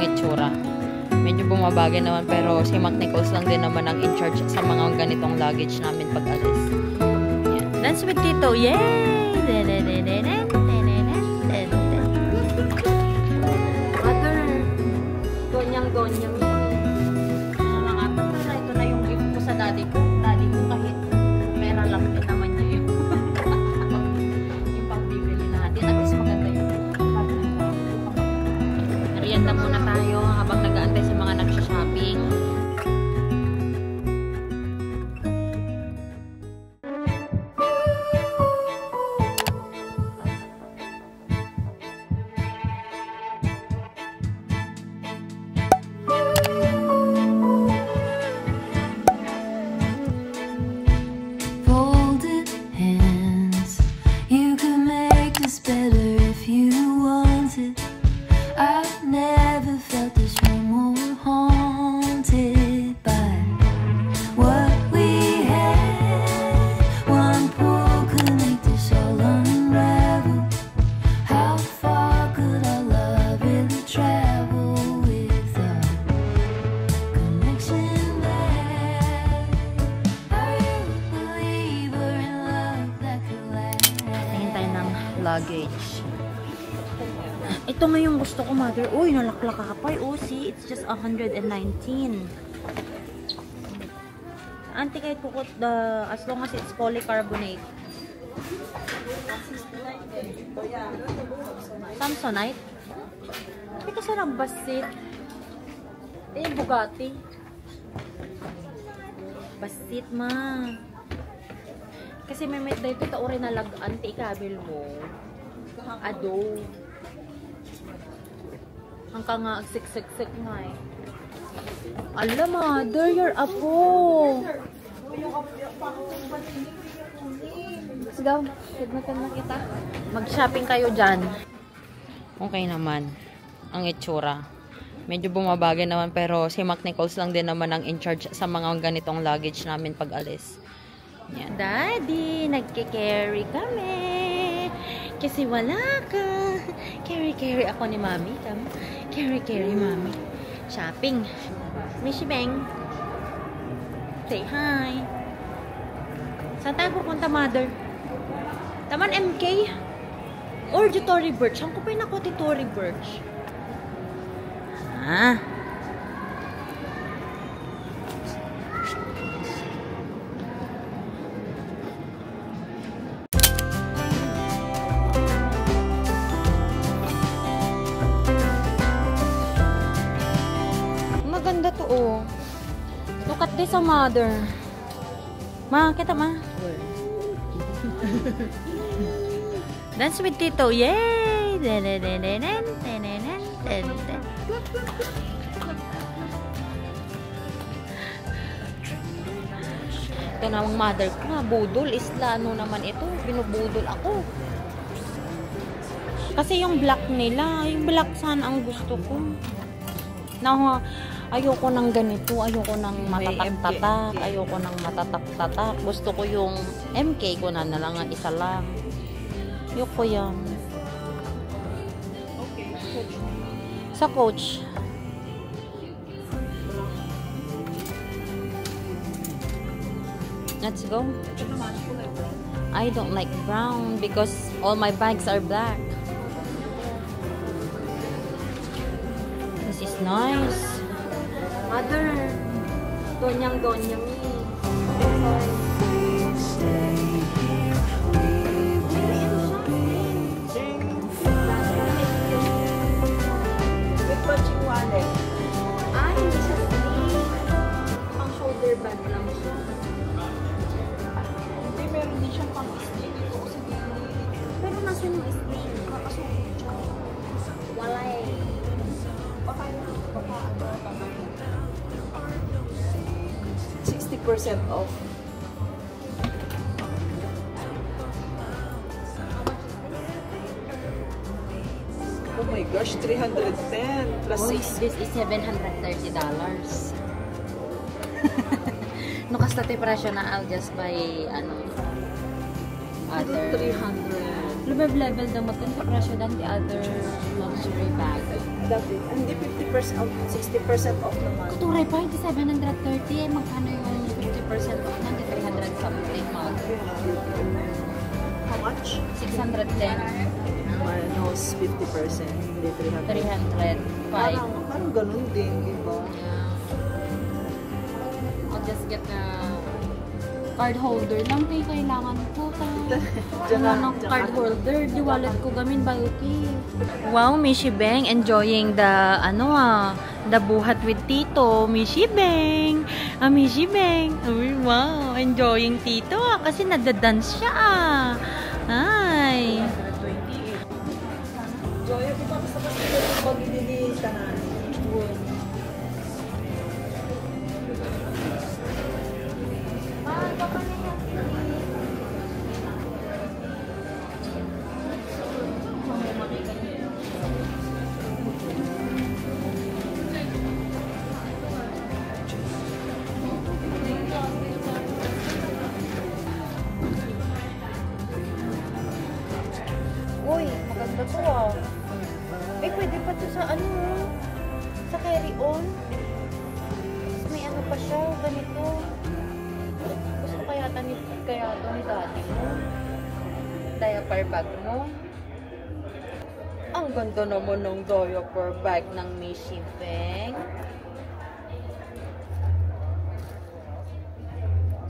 itsura. Medyo bumabagay naman pero si Mac Nichols lang din naman ang in charge sa mga ganitong luggage namin pag alis. Yan. Dance with Tito! Yay! Mother, gonyang-gonyang. Ito na yung gift ko sa daddy ko. Daddy ko kahit pera lang din naman niya yun. Yung pagbibili natin. At least maganda yun. Merienda muna tayo habang nag-aantay sa mga nagsha-shopping. Luggage. Ito nga yung gusto ko, mother. Uy, nalaklak ka pa. Oh, see, it's just 119. Auntie, kahit pukot as long as it's polycarbonate. Samsonite? Hindi ka sarang basit. Bugatti. Basit, ma. Kasi may dito ta uri na lag-anti ikabil mo. Ado. Hanggang nga agsik-sik-sik nga eh. Alam, mother, your apo. Let's go. Higmatan na kita. Mag-shopping kayo dyan. Okay naman. Ang itsura. Medyo bumabagay naman pero si Mac Nichols lang din naman ang in charge sa mga ganitong luggage namin pag alis. Yan. Daddy, nagke-carry kami. Kasi wala ka. Carry ako ni Mami. Carry, Mami. Shopping. Miss Beng. Say hi. Saan tayo pupunta, mother? Taman MK? Or di Tory Burch? Ang kupay na ko ti Tory Burch. Maganda to, oh. Look at this, mother. Ma, kita ma. Dance with Tito. Yay! Ito na ang mother ko. Budol. Islano naman ito. Binubudol ako. Kasi yung black nila. Yung black sana ang gusto ko. Ayoko ng ganito. Ayoko ng matatak-tatak. Ayoko ng matatak-tatak. Gusto ko yung MK ko na lang. Isa lang. Ayoko yan. Sa Coach. Let's go. I don't like brown because all my bags are black. This is nice. Mother, gonyang-gonyang hindi siya sleeve. Pang shoulder bag lang siya. Hindi, meron din siyang pang sleeve. Ito kasi pero nasa yung sleeve. Kakasulit siya. Wala eh. Baka 60% off. Oh my gosh, 310 plus 6. This is $730. No, kasta te presyo na I'll just buy other 300. level daw mo te presyo dan the other luxury bag. Dati, hindi 50% off, 60% off naman. Kuturay pa, hindi 730 eh. Magkano yung 50% off na? Hindi 300 something mga. How much? 610. Minus 50%, hindi 300. 305. Parang ganun din, di ba? Yeah. I'll just get the card holder lang tayo kailangan ko. Wala ng card holder. Di wallet ko gamin ba okay? Wow, Mishi Beng enjoying the the buhat with Tito. Mishi Beng. Mishi Beng. Uy, wow, enjoying Tito kasi nagda-dance siya Ay. Joya, di ba basta-basta yung pag-idili tanan? Uy, maganda to Eh, pwede pa to sa sa carry-on. May pa siya, ganito. Gusto kaya to ni daddy mo. Diaper bag mo. Ang ganda naman ng diaper bag ng Mishi Beng.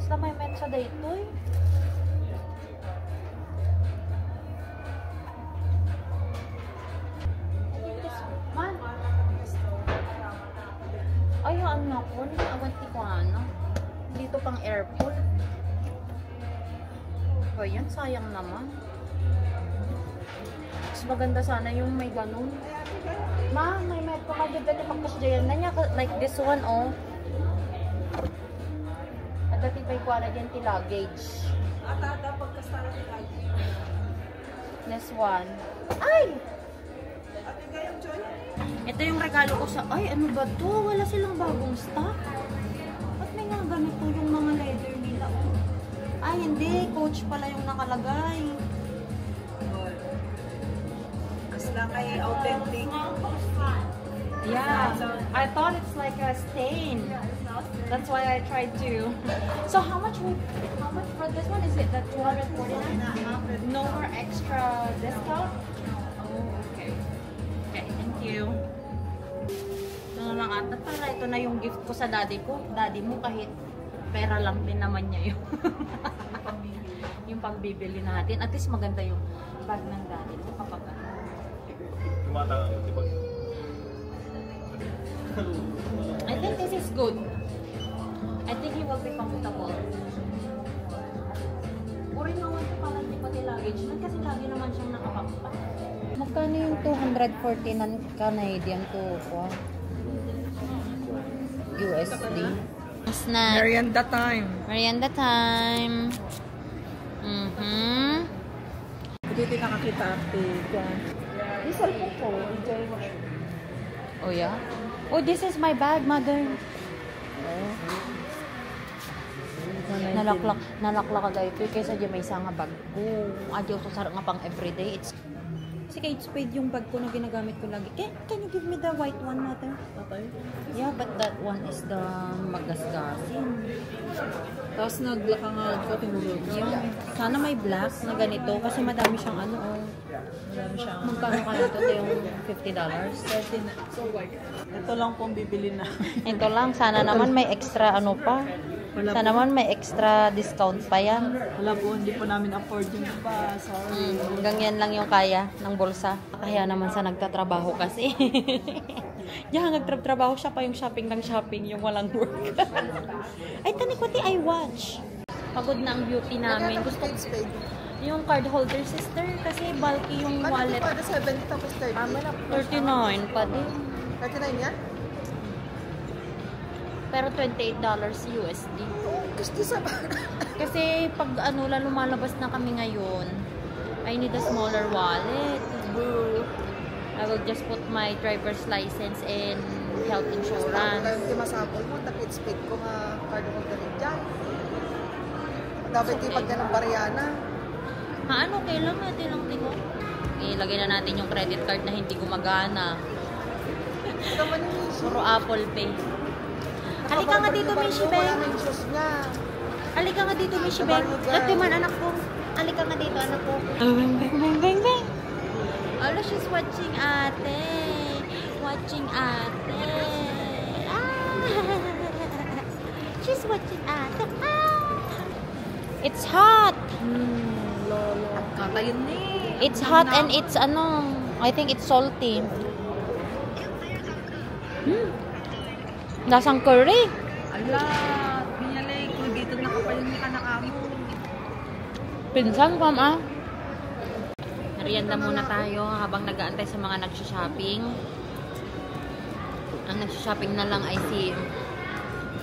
Basta may mensa dito Man. Ay, ano ko? Awanti ko dito pang airport. O, yan. Sayang naman. Mas maganda sana yung may ganun. Ma, may pagkagaganda pagkasdayan na niya. Like this one, Dati pa'y kuwala dyan ti luggage. Ata, pagkastara ti luggage. This one. Ay! Ate kayang Joy? Ito yung regalo ko sa... Ay, ano ba to? Wala silang bagong stock. Ba't may nga ganito yung mga leather nila? Ay, hindi. Coach pala yung nakalagay. Basta kay authentic. Yeah. I thought it's like a stain. That's why I tried to. So how much for this one? Is it the 249? No more extra discount? Oh, okay. Okay, thank you. Ito na lang ata. Para ito na yung gift ko sa daddy ko. Daddy mo kahit pera lang din naman niya yung yung pagbibili natin. At least maganda yung bag ng daddy mo kapag I think this is good. I think he will be comfortable. Uri naman ito pala hindi pati luggage. Kasi lagi naman siyang nakapakpa. Magkano yung 240 ng Canadian to USD? Snack. Merienda time. Merienda time. Dito nakakita ate. Yung cellphone ko, enjoy mo. Oh yeah? Oh, this is my bag, mother. Nalaklak ka dahil kaysa dyan may isang bag ko. Adyo to sarang nga pang everyday. It's kasi Kate Spade yung bag ko na ginagamit ko lagi. Can you give me the white one, mother? Okay. Yeah, but that one is the magasgasin. Tapos naglaka nga ko tinulog. Yung, sana may black na ganito kasi madami siyang Marami siyang... Magkano kaya ito? Ito yung $50? Ito lang pong bibili na. Ito lang. Sana naman may extra pa. Sana naman may extra discount pa yan. Wala po, hindi po namin afford yung iba. Sorry. Hanggang yan lang yung kaya ng bulsa. Kaya naman sa nagtatrabaho kasi. Diyan, nagtatrabaho siya pa yung shopping ng shopping, yung walang work. Ay, tanikwati, I watch. Pagod na ang beauty namin. Gusto ko yung card holder, sister, kasi bulky yung wallet. Ano 70 tapos 30? 39 pa din. 39 yan? Pero $28 USD. Gusto sa... Kasi pag lumalabas na kami ngayon, I need a smaller wallet. Boo! I will just put my driver's license and health insurance. Hindi masabol mo, takit speed ko nga card holder rin dyan. Dapat yung pagka ng Bariana. Okay lang natin ang tingo. Ilagay na natin yung credit card na hindi gumagana. Ito man ni Mishi. Puro Apple Pay. Halika nga dito, Mishi Beng. Wala na yung shoes niya. Halika nga dito, Mishi Sa Beng. barrio, girl. Ate man, anak ko. Halika nga dito, anak ko. Beng, beng, beng, beng, beng. Oh, she's watching ate. Watching ate. Ah. She's watching ate. Ah. It's hot. Lolo. Katayin ni. It's hot and it's I think it's salty. Lasang curry. Ala, binalay ko dito nakapayin ni kanakamo. Pinsan kam ah. Merienda muna tayo habang nag-aantay sa mga nagsha-shopping. Ang nagsha-shopping na lang ay si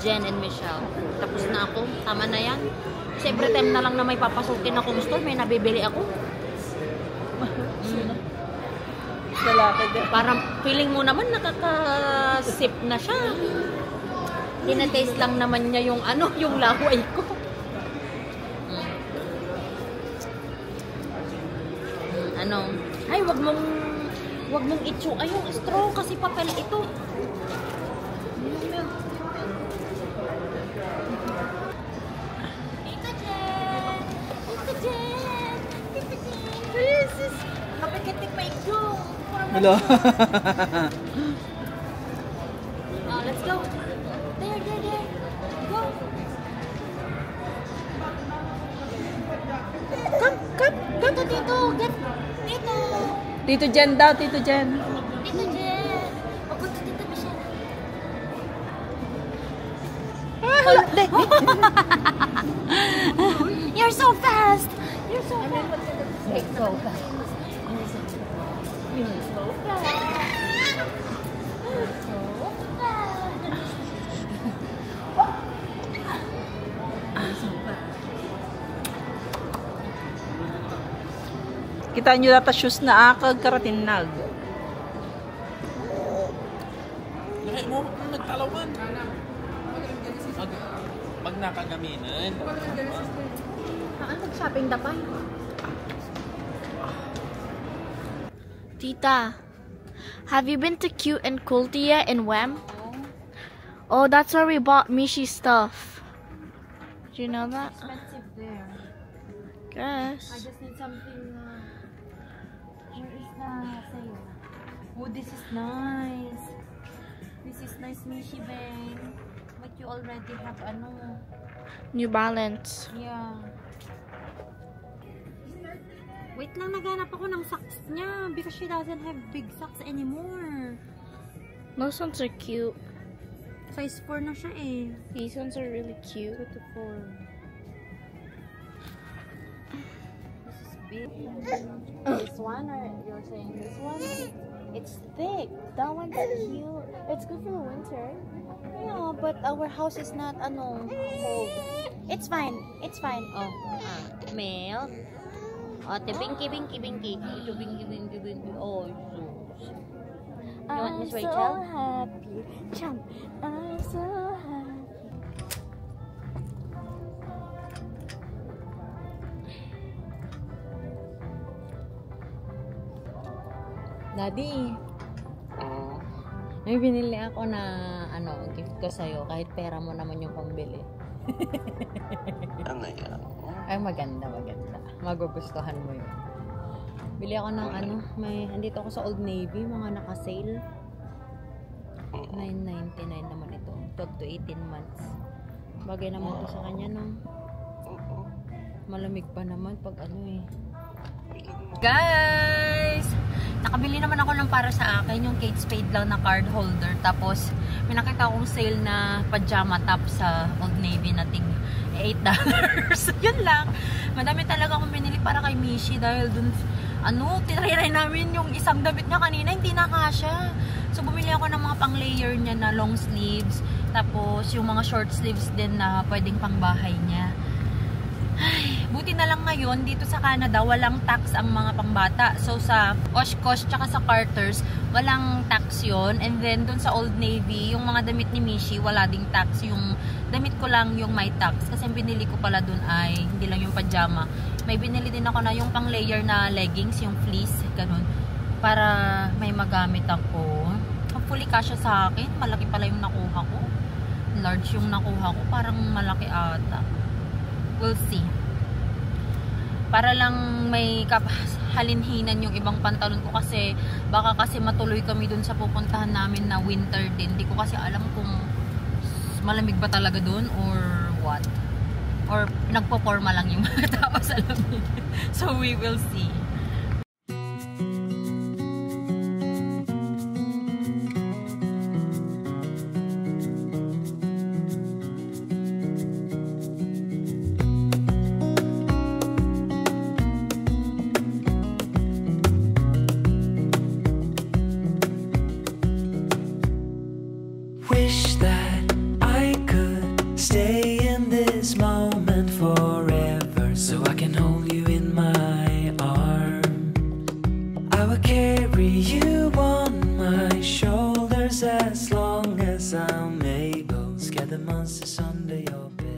Jen and Michelle. Tapos na ako. Tama na yan. Kasi every time na lang na may papasukin akong store, may nabibili ako. Lalaki din. Parang feeling mo naman nakaka-sip na siya. Tinataste lang naman niya yung yung laway ko. Ay, wag mong itsu. Ay, yung straw kasi papel ito. Tita Jen! Tita Jen! Tita Jen! Jesus! Kapikitik pa ito. Hello. Oh, let's go. There. Go. Come. Dito. Get. Dito. Tito Jen daw, Tito Jen. Tito Jen. Ako to Tito Michelle. You're so fast. You're so fast. Kita nyo data shoes na akag karatinag. Lahat mo, nagtalawan. Mag nakagaminan. Mag-shopping dapat. Tita, have you been to Cute and Coolty yet in Wem? Oh, that's where we bought Mishi stuff. Do you know that? Expensive there. Guess. I just need something. Where is the sale? Oh, this is nice. This is nice, Mishi Bang. But you already have New Balance. Yeah. Wait lang, naghanap ako ng socks niya because she doesn't have big socks anymore. Those ones are cute. Size 4 na siya eh. These ones are really cute. 2 to 4. This is big. This one, or you're saying this one? It's thick. That one's cute. It's good for the winter. Yeah, but our house is not cold. It's fine. It's fine. Oh, milk. Oh, the binky. Ito binky. Oh, you want Miss Rachel? So happy. Jump. I'm so happy. Daddy, may binili ako na gift ko sa'yo kahit pera mo naman yung pambili. Ano yan? Ay, maganda. Magugustuhan mo yun. Bili ako ng andito ako sa Old Navy, mga naka-sale. 9.99 naman ito. 12 to 18 months. Bagay naman to sa kanya, no? Malamig pa naman pag Guys! Nakabili naman ako ng para sa akin, yung Kate Spade lang na card holder. Tapos, may nakita akong sale na pajama top sa Old Navy na tig $8. Yun lang. Madami talaga akong binili para kay Mishi dahil dun, tinry namin yung isang damit niya kanina, hindi nakasya. So, bumili ako ng mga pang-layer niya na long sleeves. Tapos, yung mga short sleeves din na pwedeng pang-bahay niya. Ay, buti na lang ngayon dito sa Canada walang tax ang mga pangbata. So sa Oshkosh tsaka sa Carter's walang tax yon. And then dun sa Old Navy yung mga damit ni Mishi wala ding tax. Yung damit ko lang yung may tax. Kasi yung binili ko pala dun ay hindi lang yung pajama. May binili din ako na yung pang layer na leggings, yung fleece, ganun. Para may magamit ako. fully kasya sa akin. Malaki pala yung nakuha ko. Large yung nakuha ko. Parang malaki ata. We'll see. Para lang may halinhinan yung ibang pantalon ko kasi baka kasi matuloy kami dun sa pupuntahan namin na winter din. Hindi ko kasi alam kung malamig ba talaga dun or what. Or nagpo-forma lang yung mga tao sa lamig. So we will see. Wish that I could stay in this moment forever, so I can hold you in my arms. I will carry you on my shoulders as long as I'm able. Scare the monsters under your bed.